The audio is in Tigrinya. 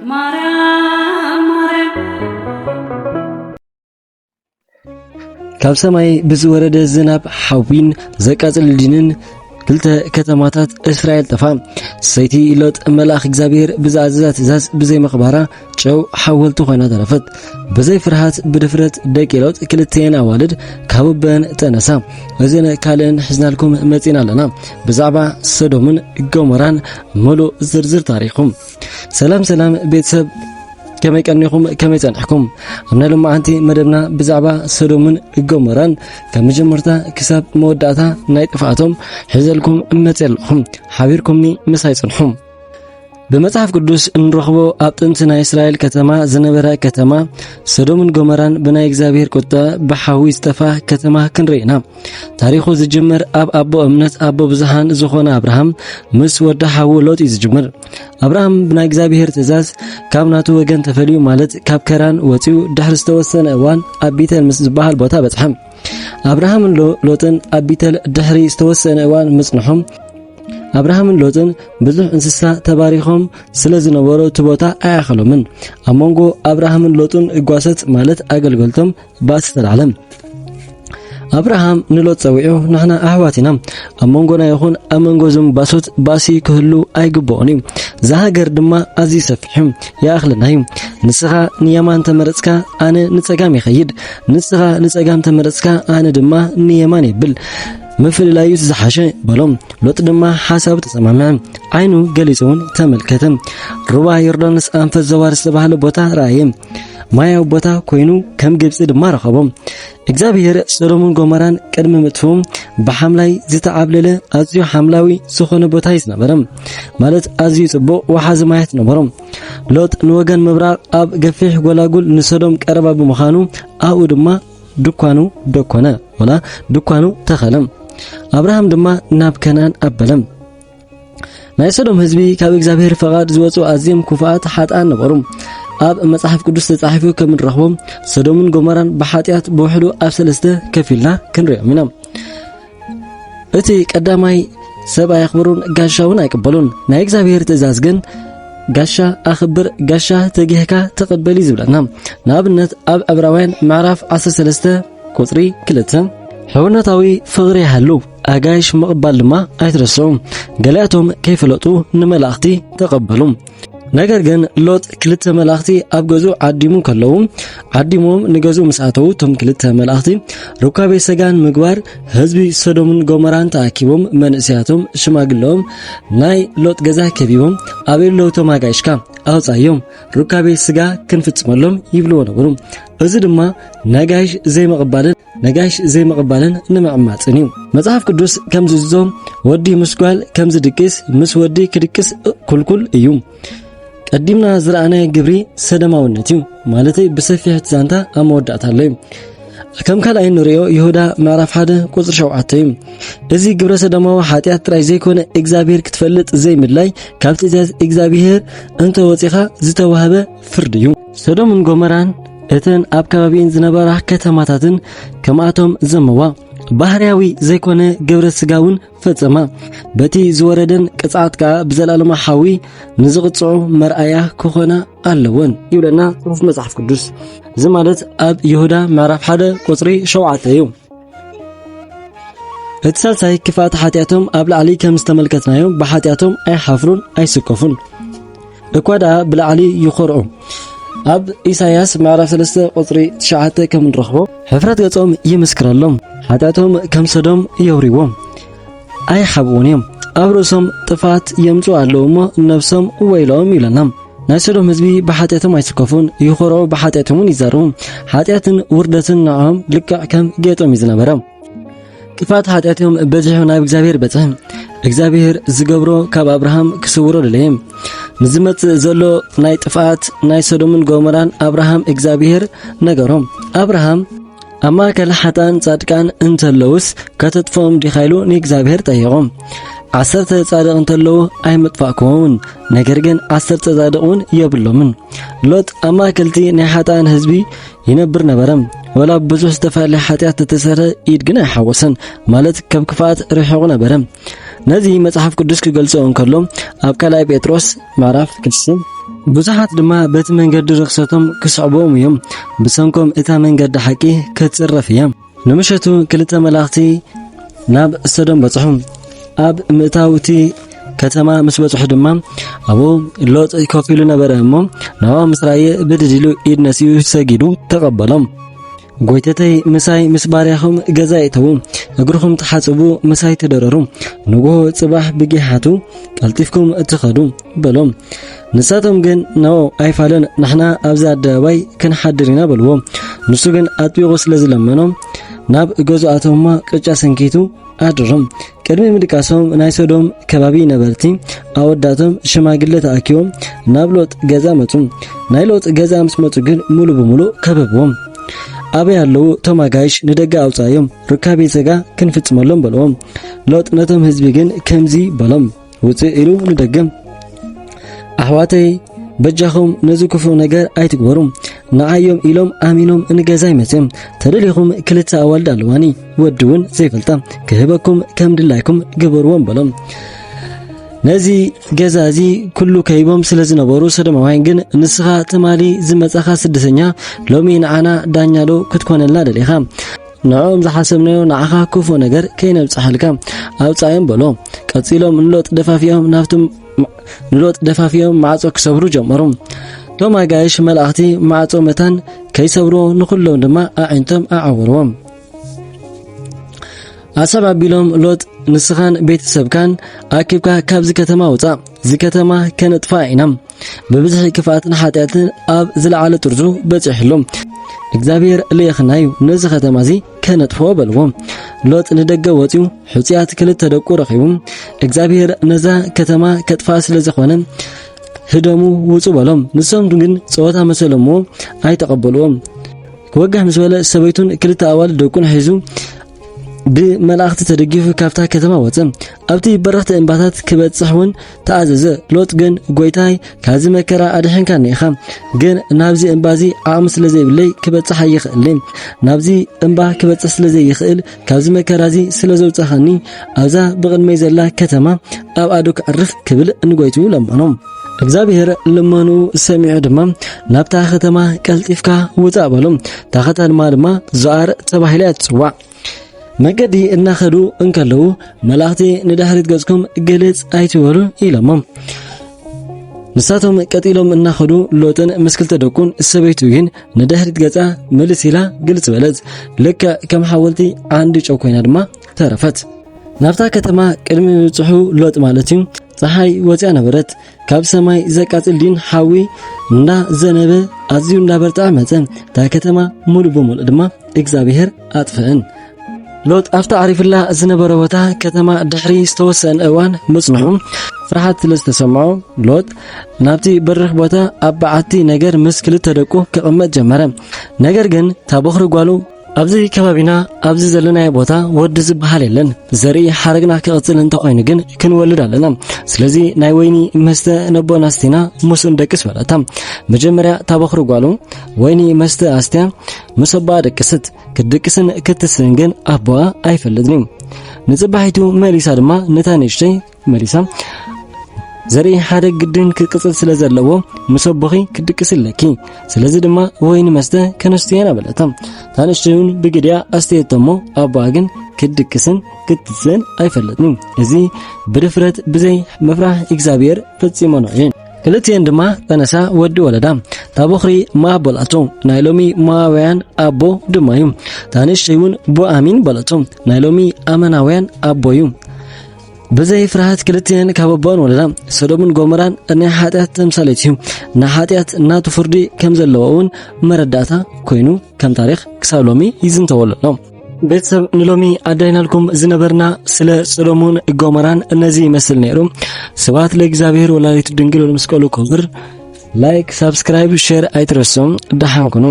ማርያም ማርያም ካብ ሰማይ ብዝወረደ ዝናብ ሓዊን ዘቃጽል ዲንን ክልተ ከተማታት እስራኤል ጠፋ። ሰይቲ ሎጥ መልኣኽ እግዚኣብሔር ብዝኣዘዛ ትእዛዝ ብዘይ ምኽባራ ጨው ሓወልቲ ኮይና ተረፈት። ብዘይ ፍርሃት ብድፍረት ደቂ ሎጥ ክልተኤን ኣዋልድ ካብ ኣቦኣን ጠነሳ። እዝን ካልእን ሒዝናልኩም መጺና ኣለና። ብዛዕባ ሰዶምን ገሞራን ምሉእ ዝርዝር ታሪኹም። ሰላም ሰላም ቤተሰብ፣ ከመይ ቀኒኹም? ከመይ ጸኒሕኩም? ኣብ ናይ ሎማዓንቲ መደብና ብዛዕባ ሰዶምን ገሞራን ካብ መጀመርታ ክሳብ መወዳእታ ናይ ጥፍኣቶም ሒዘልኩም መጽእ ኣለኹም። ሓቢርኩምኒ ምሳይ ጽንሑ። ብመጽሓፍ ቅዱስ እንረኽቦ ኣብ ጥንቲ ናይ እስራኤል ከተማ ዝነበረ ከተማ ሰዶምን ገሞራን ብናይ እግዚኣብሔር ቁጣ ብሓዊ ዝጠፋ ከተማ ክንርኢ ኢና። ታሪኹ ዝጅምር ኣብ ኣቦ እምነት ኣቦ ብዙሃን ዝኾነ ኣብርሃም ምስ ወዲ ሓዉ ሎጥ እዩ ዝጅምር። ኣብርሃም ብናይ እግዚኣብሔር ትእዛዝ ካብ ናቱ ወገን ተፈልዩ ማለት ካብ ከራን ወፂኡ ድሕሪ ዝተወሰነ እዋን ኣብ ቤተል ምስ ዝበሃል ቦታ በጽሐ። ኣብርሃምን ሎ-፣ ሎጥን ኣብ ቤተል ድሕሪ ዝተወሰነ እዋን ምጽንሖም ኣብርሃምን ሎጥን ብዙሕ እንስሳ ተባሪኾም ስለ ዝነበሩ እቲ ቦታ ኣያኸሎምን። ኣብ መንጎ ኣብርሃምን ሎጥን እጓሰት ማለት ኣገልገልቶም ባሲ ተላዕለ። ኣብርሃም ንሎጥ ጸዊዑ፣ "ንሕና ኣሕዋት ኢና። ኣብ መንጎና ይኹን ኣብ መንጎ እዞም ባሶት ባሲ ክህሉ ኣይግብኦን እዩ። እዛ ሃገር ድማ ኣዝዩ ሰፊሕ እዩ። ይኣኽለና እዩ። ንስኻ ንየማን ተመረጽካ፣ ኣነ ንጸጋም ይኸይድ። ንስኻ ንጸጋም ተመረጽካ፣ ኣነ ድማ ንየማን የብል። ምፍልላዩስ ዝሓሸ?" በሎ። ሎጥ ድማ ሓሳቡ ተሰማምዐ። ዓይኑ ገሊጹ እውን ተመልከተ። ሩባ ዮርዳኖስ ኣንፈት ዘዋር ዝተባህለ ቦታ ረኣየ። ማያዊ ቦታ ኮይኑ ከም ግብጺ ድማ ረኸቦ። እግዚኣብሔር ሰዶምን ጎመራን ቅድሚ ምጥፍኡ ብሓምላይ ዝተዓብለለ ኣዝዩ ሓምላዊ ዝኾነ ቦታ እዩ ዝነበረ። ማለት ኣዝዩ ጽቡቕ ወሓዚ ማያት ነበሮ። ሎጥ ንወገን ምብራቕ ኣብ ገፊሕ ጎላጉል ንሰዶም ቀረባ ብምዃኑ ኣብኡ ድማ ድኳኑ ደኮነ፣ ወላ ድኳኑ ተኸለ። ኣብርሃም ድማ ናብ ከነኣን ኣበለ። ናይ ሰዶም ህዝቢ ካብ እግዚኣብሔር ፈቓድ ዝወጹ ኣዝዮም ክፉኣት ሓጥኣን ነበሩ። ኣብ መጽሓፍ ቅዱስ ተጻሒፉ ከም እንረኽቦ ሰዶምን ጎመራን ብሓጢኣት ብውሕዱ ኣብ ሰለስተ ከፊልና ክንሪኦም ኢና። እቲ ቀዳማይ ሰብ ኣየኽብሩን ጋሻ እውን ኣይቅበሉን። ናይ እግዚኣብሔር ትእዛዝ ግን ጋሻ ኣኽብር፣ ጋሻ ተጊህካ ተቐበል እዩ ዝብለና። ንኣብነት ኣብ ዕብራውያን ምዕራፍ ዓሰርተ ሰለስተ ቁጽሪ ክልተ፣ "ሕውነታዊ ፍቕሪ ይሃሉ፣ ኣጋይሽ ምቕባል ድማ ኣይትረስዑ። ገሊኣቶም ከይፈለጡ ንመላእኽቲ ተቐበሉ።" ነገር ግን ሎጥ ክልተ መላእኽቲ ኣብ ገዝኡ ዓዲሙ ከለዉ፣ ዓዲሞም ንገዝኡ ምስ ኣተዉ፣ እቶም ክልተ መላእኽቲ ርካቤ ሰጋን ምግባር ህዝቢ ሰዶምን ጎመራን ተኣኪቦም፣ መንእሰያቶም ሽማግለኦም ናይ ሎጥ ገዛ ከቢቦም፣ "ኣበይ ኣለዉ እቶም ኣጋይሽካ? ኣውጻዮም፣ ርካቤ ስጋ ክንፍጽመሎም" ይብልዎ ነበሩ። እዚ ድማ ነጋይሽ ዘይምቕባልን ነጋይሽ ዘይምቕባልን ንምዕማጽን እዩ። መጽሓፍ ቅዱስ ከም ዝእዝዞ፣ "ወዲ ምስ ጓል ከም ዝድቅስ፣ ምስ ወዲ ክድቅስ ኩልኩል እዩ።" ቀዲምና ዝረኣናዮ ግብሪ ሰደማውነት እዩ። ማለተይ ብሰፊሕ እቲ ዛንታ ኣብ መወዳእታ ኣሎ እዩ። ከም ካልኣይ ንሪኦ ይሁዳ ምዕራፍ ሓደ ቁጽሪ ሸውዓተ እዩ። እዚ ግብረ ሰደማዊ ሓጢኣት ጥራይ ዘይኮነ እግዚኣብሔር ክትፈልጥ ዘይምድላይ ካብ ትእዛዝ እግዚኣብሔር እንተወጺኻ ዝተዋህበ ፍርዲ እዩ። ሰዶምን ጎመራን እተን ኣብ ከባቢኤን ዝነበራ ከተማታትን ከምኣቶም ዘመዋ ባህርያዊ ዘይኮነ ግብረ ስጋ እውን ፈጸማ። በቲ ዝወረደን ቅጽዓት ከኣ ብዘለኣለማ ሓዊ ንዝቕጽዑ መርኣያ ክኾና ኣለወን ይብለና ጽሑፍ መጽሓፍ ቅዱስ። እዚ ማለት ኣብ ይሁዳ ምዕራፍ ሓደ ቁጽሪ ሸውዓተ እዩ። እቲ ሳልሳይ ክፍኣት ሓጢኣቶም ኣብ ላዕሊ ከም ዝተመልከትናዮ ብሓጢኣቶም ኣይሓፍሩን ኣይስከፉን። እኳ ደኣ ብላዕሊ ይኾርዑ። ኣብ ኢሳይያስ ምዕራፍ ሰለስተ ቁጽሪ ትሽዓተ ከም ንረኽቦ፣ "ሕፍረት ገጾም ይምስክረሎም፣ ሓጢኣቶም ከም ሰዶም የውርይዎም፣ ኣይሓብኡን እዮም። ኣብ ርእሶም ጥፍኣት የምጽኡ ኣለዉ እሞ ነብሶም ወይሎም" ይብለና። ናይ ሰዶም ህዝቢ ብሓጢኣቶም ኣይስከፉን፣ ይኾርዑ፣ ብሓጢኣቶም እውን ይዛረቡ። ሓጢኣትን ውርደትን ንዕኦም ልክዕ ከም ጌጦም እዩ ዝነበረ። ክፍኣት ሓጢኣቶም በዚሑ ናብ እግዚኣብሔር በጽሐ። እግዚኣብሔር ዝገብሮ ካብ ኣብርሃም ክስውሮ ደለየ። ንዝመጽእ ዘሎ ናይ ጥፍኣት ናይ ሰዶምን ጎመራን ኣብርሃም እግዚኣብሔር ነገሮ። ኣብርሃም ኣብ ማእከል ሓጥኣን ጻድቃን እንተለውስ ከተጥፍኦም ዲኻ ኢሉ ንእግዚኣብሔር ጠየቖ። ዓሰርተ ጻድቕ እንተለዉ ኣይምጥፋእኩዎምን፣ ነገር ግን ዓሰርተ ጻድቕ እውን የብሎምን። ሎጥ ኣብ ማእከልቲ ናይ ሓጥኣን ህዝቢ ይነብር ነበረ። ወላ ብዙሕ ዝተፈላለየ ሓጢኣት ተተሰርሐ ኢድ ግን ኣይሓወሰን፣ ማለት ካብ ክፍኣት ርሒቑ ነበረ። ነዚ መጽሓፍ ቅዱስ ክገልጾ እንከሎ ኣብ ካልኣይ ጴጥሮስ ምዕራፍ ክልተ ብዙሓት ድማ በቲ መንገዲ ርኽሰቶም ክስዕብዎም እዮም። ብሰንኮም እታ መንገዲ ሓቂ ክትጽረፍ እያ። ንምሸቱ ክልተ መላእኽቲ ናብ ሰዶም በጽሑ። ኣብ ምእታው እቲ ከተማ ምስ በጽሑ ድማ ኣብኡ ሎጥ ኮፍ ኢሉ ነበረ እሞ ናብኡ ምስ ረኣየ ብድድ ኢሉ ኢድ ነሲኡ ሰጊዱ ተቐበሎም። ጎይተተይ ምሳይ ምስ ባርያኹም ገዛ ይእተዉ፣ እግርኹም ተሓጽቡ ምሳይ ትደረሩ፣ ንግሆ ጽባሕ ብጊሓቱ ቀልጢፍኩም እትኸዱ በሎም። ንሳቶም ግን ነው ኣይፋልን፣ ንሕና ኣብዚ ኣደባባይ ክንሓድር ኢና በልዎ። ንሱ ግን ኣጥቢቑ ስለ ዝለመኖም ናብ ገዝኡ ኣተውማ ቅጫ ሰንኪቱ ኣድሮም። ቅድሚ ምድቃሶም ናይ ሶዶም ከባቢ ነበርቲ ኣወዳቶም ሽማግለ ተኣኪቦም ናብ ሎጥ ገዛ መጹ። ናይ ሎጥ ገዛ ምስ መጹ ግን ሙሉ ብሙሉ ከበብዎም። ኣበይ ኣለዉ እቶም ኣጋይሽ ንደገ ኣውጻዮም ርካቤ ጸጋ ክንፍጽመሎም በልዎም። ሎጥ ነቶም ህዝቢ ግን ከምዚ በሎም። ውጽእ ኢሉ ንደገ ኣሕዋተይ በጃኹም ነዚ ክፉእ ነገር ኣይትግበሩ። ንዓዮም ኢሎም ኣሚኖም ንገዛይ መጽዮም። ተደሊኹም ክልተ ኣዋልድ ኣለዋኒ፣ ወዲ እውን ዘይፈልጣ፣ ክህበኩም ከም ድላይኩም ግበርዎም በሎም። ነዚ ገዛ እዚ ኩሉ ከይቦም ስለ ዝነበሩ ሰዶማውያን ግን ንስኻ ትማሊ ዝመጻኻ ስደተኛ ሎሚ ንዓና ዳኛ ዶ ክትኮነልና ደሊኻ? ንዕኦም ዝሓሰብናዮ ንዓኻ ክፉእ ነገር ከይነብጽሓልካ ኣውጻዮም በሎ። ቀጺሎም ንሎጥ ደፋፊኦም ናብቲ ንሎጥ ደፋፊኦም ማዕጾ ክሰብሩ ጀመሩ። እቶም ኣጋይሽ መላእኽቲ ማዕጾ መታን ከይሰብርዎ ንኹሎም ድማ ኣዒንቶም ኣዓወርዎም። ኣሰብ ኣቢሎም ሎጥ ንስኻን ቤተሰብካን ኣኪብካ ካብዚ ከተማ ውጻእ፣ እዚ ከተማ ከነጥፋ ኢና። ብብዝሒ ክፍኣትን ሓጢኣትን ኣብ ዝለዓለ ጥርዙ በጺሕሉ። እግዚኣብሔር ልኢኽናዩ ነዚ ከተማ እዚ ከነጥፍኦ በልዎ። ሎጥ ንደገ ወጺኡ ሕጹያት ክልተ ደቁ ረኺቡ እግዚኣብሔር ነዛ ከተማ ከጥፋ ስለ ዝኾነ ህደሙ ውጹ በሎም። ንሶም ግን ጸወታ መሰለምዎ ኣይተቐበልዎም። ክወግሕ ምስ በለ ሰበይቱን ክልተ ኣዋልድ ደቁን ሒዙ ብመላእኽቲ ተደጊፉ ካብታ ከተማ ወጸ። ኣብቲ በረኽቲ እምባታት ክበጽሕ እውን ተኣዘዘ። ሎጥ ግን ጎይታይ ካብዚ መከራ ኣድሕንካኒ ኢኻ፣ ግን ናብዚ እምባዚ ዓቕሚ ስለ ዘይብለይ ክበጽሕ ኣይኽእልን። ናብዚ እምባ ክበጽሕ ስለ ዘይኽእል ካብዚ መከራዚ ስለ ዘውጻኻኒ ኣብዛ ብቕድመይ ዘላ ከተማ ኣብ ኣዶ ክዕርፍ ክብል ንጎይትኡ ለመኖ። እግዚኣብሔር ልመንኡ ሰሚዑ ድማ ናብታ ከተማ ቀልጢፍካ ውጻእ በሎ። እታ ከተማ ድማ ዞኣር ተባሂላ እያ ትጽዋዕ። መገዲ እናኸዱ እንከለዉ መላእኽቲ ንድሕሪት ገጽኩም ግልጽ ኣይትበሉ ኢሎሞም። ንሳቶም ቀጢሎም እናኸዱ ሎጥን ምስ ክልተ ደቁን ሰበይቱ ግን ንድሕሪት ገጻ ምልስ ኢላ ግልጽ በለት። ልክዕ ከም ሓወልቲ ዓንዲ ጨው ኮይና ድማ ተረፈት። ናብታ ከተማ ቅድሚ ምብጽሑ ሎጥ ማለት እዩ ጸሓይ ወጽያ ነበረት። ካብ ሰማይ ዘቃጽል ዲን ሓዊ እንዳ ዘነበ ኣዝዩ እንዳ በርትዐ መጸ። እታ ከተማ ሙሉ ብሙሉ ድማ እግዚኣብሔር ኣጥፍእን። ሎጥ ኣብታ ዓሪፍላ ዝነበረ ቦታ ከተማ ድሕሪ ዝተወሰነ እዋን ምጽንሑ ፍርሓት ስለ ዝተሰምዖ ሎጥ ናብቲ በሪኽ ቦታ ኣብ በዓቲ ነገር ምስ ክልተ ደቁ ክቕመጥ ጀመረ። ነገር ግን እታ በኹሪ ጓሉ ኣብዚ ከባቢና ኣብዚ ዘለናዮ ቦታ ወዲ ዝበሃል የለን። ዘርኢ ሓረግና ክቕጽል እንተኾይኑ ግን ክንወልድ ኣለና። ስለዚ ናይ ወይኒ መስተ ነቦና ኣስቲና ምስኡ ንደቅስ በለታ። መጀመርያ እታ በኹሪ ጓሉ ወይኒ መስተ ኣስትያ ምስ ኣቦኣ ደቅስት። ክትድቅስን ክትስእን ግን ኣቦኣ ኣይፈልጥን እዩ። ንጽባሒቱ መሊሳ ድማ ነታ ንእሽተይ መሊሳ ዘርኢ ሓደ ግድን ክቅጽል ስለ ዘለዎ ምስ ኣቦኺ ክትድቅሲ ኣለኪ። ስለዚ ድማ ወይኒ መስተ ከነስትየና በለታ። እታ ንእሽተይ እውን ብግድያ ኣስተየቶ እሞ ኣቦኣ ግን ክትድቅስን ክትስእን ኣይፈልጥን እዩ። እዚ ብድፍረት ብዘይ ምፍራህ እግዚኣብሔር ፈጺሞ ነው እዩ። ክልቲኤን ድማ ጠነሳ ወዲ ወለዳ። እታ በኹሪ ሞኣብ በላቶ፣ ናይ ሎሚ ሞኣባውያን ኣቦ ድማ እዩ። እታ ንእሽተይ እውን ቦኣሚን በላቶ፣ ናይ ሎሚ ኣመናውያን ኣቦ እዩ። ብዘይ ፍርሃት ክልቲኤን ካብ ኣቦኣን ወለዳ። ሰዶምን ጎሞራን ናይ ሓጢኣት ተምሳሌት እዩ። ንሓጢኣት ናቱ ፍርዲ ከም ዘለዎ እውን መረዳእታ ኮይኑ ከም ታሪኽ ክሳብ ሎሚ ይዝንተወሉ ኣሎ። ቤተሰብ ንሎሚ ኣዳይናልኩም ዝነበርና ስለ ሰዶምን ጎሞራን እነዚ ይመስል ነይሩ። ስብሐት ለእግዚኣብሔር ወላዲቱ ድንግል ወለመስቀሉ ክቡር። ላይክ፣ ሳብስክራይብ፣ ሼር ኣይትረስዑ። ደሓን ኩኑ።